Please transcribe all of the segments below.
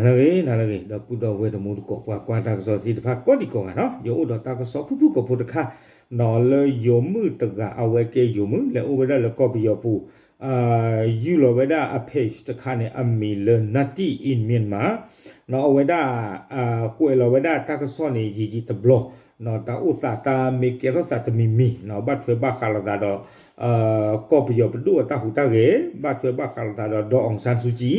နၤလၢအဂ့ၤ နၤလၢအဂ့ၤ ဒီပုၢ်ဒီဝဲၢ်တံၤသကိး ပှၤကွၢ်တၢ်ကစီၣ်သ့ၣ်တဖၣ်ကိးဒံကိးဂၤနီၤ, ယအိၣ်ဒီးတၢ်ကစီၣ်ဖုၣ်ဖုၣ်ကိာ်ဖိတခါ နီၤလၢယိၤမုၣ်တဂၤ အဝဲကဲယိၤမုၣ် လဲၤအိၣ်ဝဲဒၣ်လၢကီၢ်ပယီၤပူၤ ယုၢ်လီၤဝဲဒၣ်အ page တခါန့ၣ် အမံၤလၢ Nati in Myanmar နီၤ အဝဲဒၣ် ကွဲးလီၤဝဲဒၣ်တၢ်ကစီၣ်န့ၣ် ယံာ်ယံာ်တဘျီ နီၤ တၢ်အိၣ်သးတၢ်မ့ၢ်ကဲထီၣ်သးတမံၤမံၤ နီၤ ဘၣ်ထွဲဘၣ်ဃးလိာ်သးဒီး ကီၢ်ပယီၤပဒိၣ်အတၢ်ဟူးတၢ်ဂဲၤ ဘၣ်ထွဲဘၣ်ဃးလိာ်သးဒီး ဒီး Aung San Suu Kyi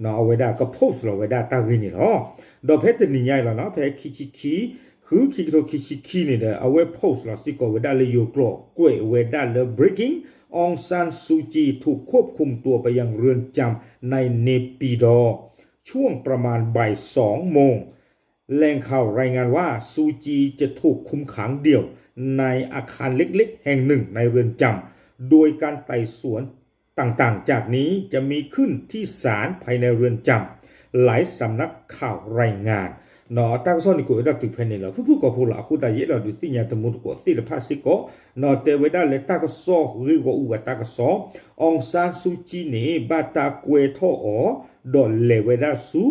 နီၤ အဝဲဒၣ်က post လီၤဝဲဒၣ်တၢ်ဂ့ၢ်န့ၣ်လီၤ. ဒီးဖဲတနံၤညါအံၤလီၤနီၤ ဖဲခံဆံခံ ဃု ခံကထိခံဆံခံန့ၣ်ဒီး အဝဲ post လီၤစ့ၢ်ကီးဝဲဒၣ်လၢယိၤကျိာ် ကွဲးဝဲဒၣ်လၢ breaking, Aung San Suu Kyi ถูกควบคุมตัวไปยังเรือนจำในเนปิดอร์ ช่วงประมาณบ่ายสองโมง แหล่งข่าวรายงานว่า ซูจี จะถูกคุมขังเดี่ยวในอาคารเล็กๆแห่งหนึ่งในเรือนจำ โดยการไต่สวนต่างๆจากนี้จะมีขึ้นที่ศาลภายในเรือนจำ หลายสำนักข่าวรายงาน နီၤ တၢ်ကစီၣ်န့ၣ်ကွဲးဝဲဒၣ်တုၤဖဲန့ၣ်လီၤ. ဖုၣ်ဖုၣ်ကိာ်ဖိလီၤ. အဃိသတးယအဲၣ်ဒိးဒုးသ့ၣ်ညါတံၤသကိးသ့ၣ်တဖၣ်စ့ၢ်ကီး နီၤ တဲဝဲဒၣ်လၢတၢ်ကစီၣ်ဂ့ၢ်ဂီၢ်အူအတၢ်ကစီၣ် Aung San Suu Kyi န့ၣ် ဘၣ်တၢ်ကွဲထီၣ်အီၤ ဒီးလဲၤဝဲဒၣ်ဆူ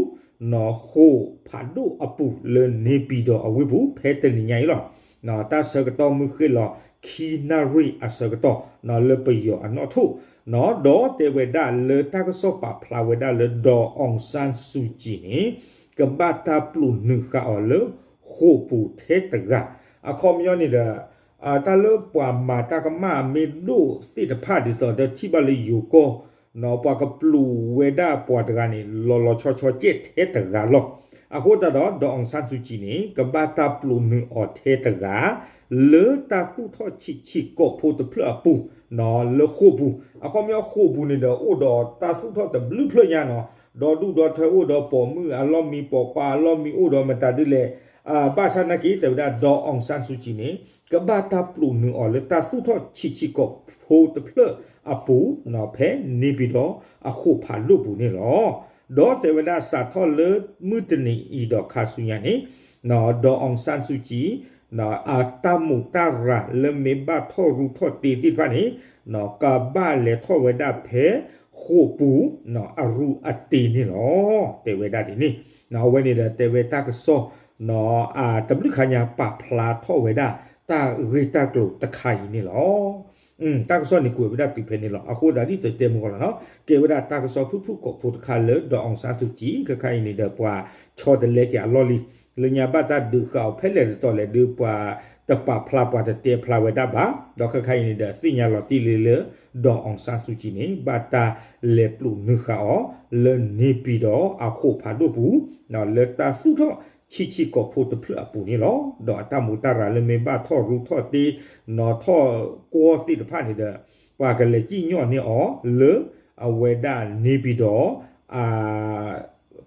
နီၤ ဃိာ်ဖးဒိၣ်အပူၤလၢ နေပြည်တော် အဝ့ၢ်ပူၤ ဖဲတနံၤညါအံၤလီၤ. နီၤ တၢ်ဆၢကတီၢ်မုၢ်ဃ့ၢ်လီၤ ခံနၣ်ရံၣ်အဆၢကတီၢ် နီၤ လၢပယီၤအနီၣ်ထိၣ် နီၤ ဒီးတဲဝဲဒၣ်လၢတၢ်ကစီၣ်ပာ်ဖျါဝဲဒၣ်လၢ ဒီး Aung San Suu Kyi န့ၣ် ကဘၣ်တၢ်ပျိာ်နုာ်ဃာ်အီၤလၢ ဃိာ်ပူၤထဲတဂၤ အခီပညီန့ၣ်ဒီး တၢ်လၢပှၤမၤတၢ်ကမၣ်မ့ၢ်ဒိၣ်သ့ၣ်တဖၣ်ဒ်သိးဒီးထံၣ်ဘၣ်လၢယိၤကီၢ် နီၤ ပှၤကပျိာ်ဝဲဒၣ်ပှၤတဂၤန့ၣ် လီၤလီၤဆီဆီကဲထဲတဂၤလီၤ. အဃိသတးဒီး ဒီး Aung San Suu Kyi န့ၣ် ကဘၣ်တၢ်ပျိာ်နုာ်အီၤထဲတဂၤ လၢတၢ်သူၣ်ထီၣ်ဆံးဆံးကိာ်ဖိတဖျၢၣ်အပူၤ နီၤ လၢဃိာ်ပူၤ အခီပညီဃိာ်ပူၤန့ၣ်ဒီး အိၣ်ဒီးတၢ်သူၣ်ထီၣ်တဘျုးဖျၢၣ်ညါနီၤ ဒီဒူၣ်ဒီထၢအိၣ်ဒီးပိာ်မုၣ်အလီၢ်မံ ပိာ်ခွါအလီၢ်မံ အိၣ်ဒီးမတၤဒ်လဲၣ် ဘၣ်ဆၣ်နာ်က့ တဲဝဲဒၣ် ဒီး Aung San Suu Kyi န့ၣ် ကဘၣ်တၢ်ပျိာ်နုာ်အီၤလၢတၢ်သူၣ်ထီၣ်ဆံးဆံးကိာ်ဖိတဖျၢၣ်အပူၤ နီၤ ဖဲ နေပြည်တော် အဃိာ်ဖးဒိၣ်ပူၤန့ၣ်လီၤ. ဒီးတဲဝဲဒၣ်စးထီၣ်လၢမုၢ်တနံၤအံၤဒီးခါဆူညါန့ၣ် ဒီး Aung San Suu Kyi အတၢ်မူးတၢ်ရၤလၢမ့ၢ်ဘၣ်ထီၣ်ရူးထီၣ်တ့သ့ၣ်တဖၣ်န့ၣ် ကဘၣ်လဲၤထီၣ်ဝဲဒၣ်ဖဲဃိာ်ပူၤ အရူးအတ့န့ၣ်လီၤ. တဲဝဲဒၣ်ဒ်န့ၣ် အဝဲန့ၣ်ဒီးတဲဝဲတၢ်ကစီၣ် တဘျုးခါညါပာ်ဖျါထီၣ်ဝဲဒၣ်တၢ်ဂ့ၢ်တၢ်ကျိၤတခါအံၤန့ၣ်လီၤ. တၢ်ကစီၣ်န့ၣ်ကွဲးဝဲဒၣ်တုၤဖဲန့ၣ်လီၤ. အဃိသတးဒ်သိးတဲမုၢ်ဂီၤလီၤနီၤ ကဲဝဲဒၣ်တၢ်ကစီၣ်ဖုၣ်ဖုၣ်ကိာ်ဖိတခါလၢ ဒီး Aung San Suu Kyi ခဲခါအံၤန့ၣ်ဒီးပှၤဆီတလဲက့ၤအလီၢ်လံ လၢညါဘၣ်တၢ်ဒုးဃာ်အီၤဖဲလဲၣ်တတီၤလဲၣ်ဒီး ပှၤတပာ်ဖျါပှၤတတဲဖျါဝဲဒၣ်ဘၣ်. ဒီးခဲခါအံၤန့ၣ်ဒီးသ့ၣ်ညါလီၤတံၢ်လံလၢ ဒီး Aung San Suu Kyi န့ၣ် ဘၣ်တၢ်လဲၤပျိာ်နုာ်ဃာ်အီၤလၢ နေပြည်တော် အဃိာ်ဖးဒိၣ်ပူၤ လၢတၢ်သူၣ်ထီၣ်ဆံးဆံးကိာ်ဖိတဖျၢၣ်အပူၤန့ၣ်လီၤ. ဒီးအတၢ်မူးတၢ်ရၤလၢမ့ၢ်ဘၣ်ထီၣ်ရူးထီၣ်တ့ နီၤထီၣ်ကွီၢ်သ့ၣ်တဖၣ်န့ၣ်ဒီး ပှၤကလဲၤစံၣ်ညီၣ်န့ၢ်အီၤလၢ အဝဲဒၣ် နေပြည်တော်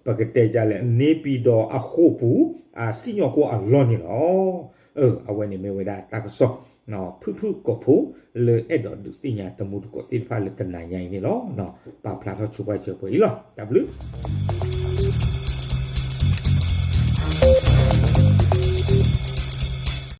ပကတဲဒ်လဲၣ် နေပြည်တော် အဃိာ်ပူၤ စံၣ်ညီၣ်ကွီၢ်အလီၢ်န့ၣ်လီၤ. အဝဲန့ၣ်မ့ၢ်ဝဲဒၣ်တၢ်ကစီၣ် ဖုၣ်ဖုၣ်ကိာ်ဖိ လၢအဲၣ်ဒိးဒုးသ့ၣ်ညါတံၤသကိးသ့ၣ်တဖၣ်လၢတနၤညါအံၤန့ၣ်လီၤ. ပာ်ဖျါထီၣ်ဆိပာ်စၢၤပှဲၤအံၤလီၤ. တၢ်ဘျုး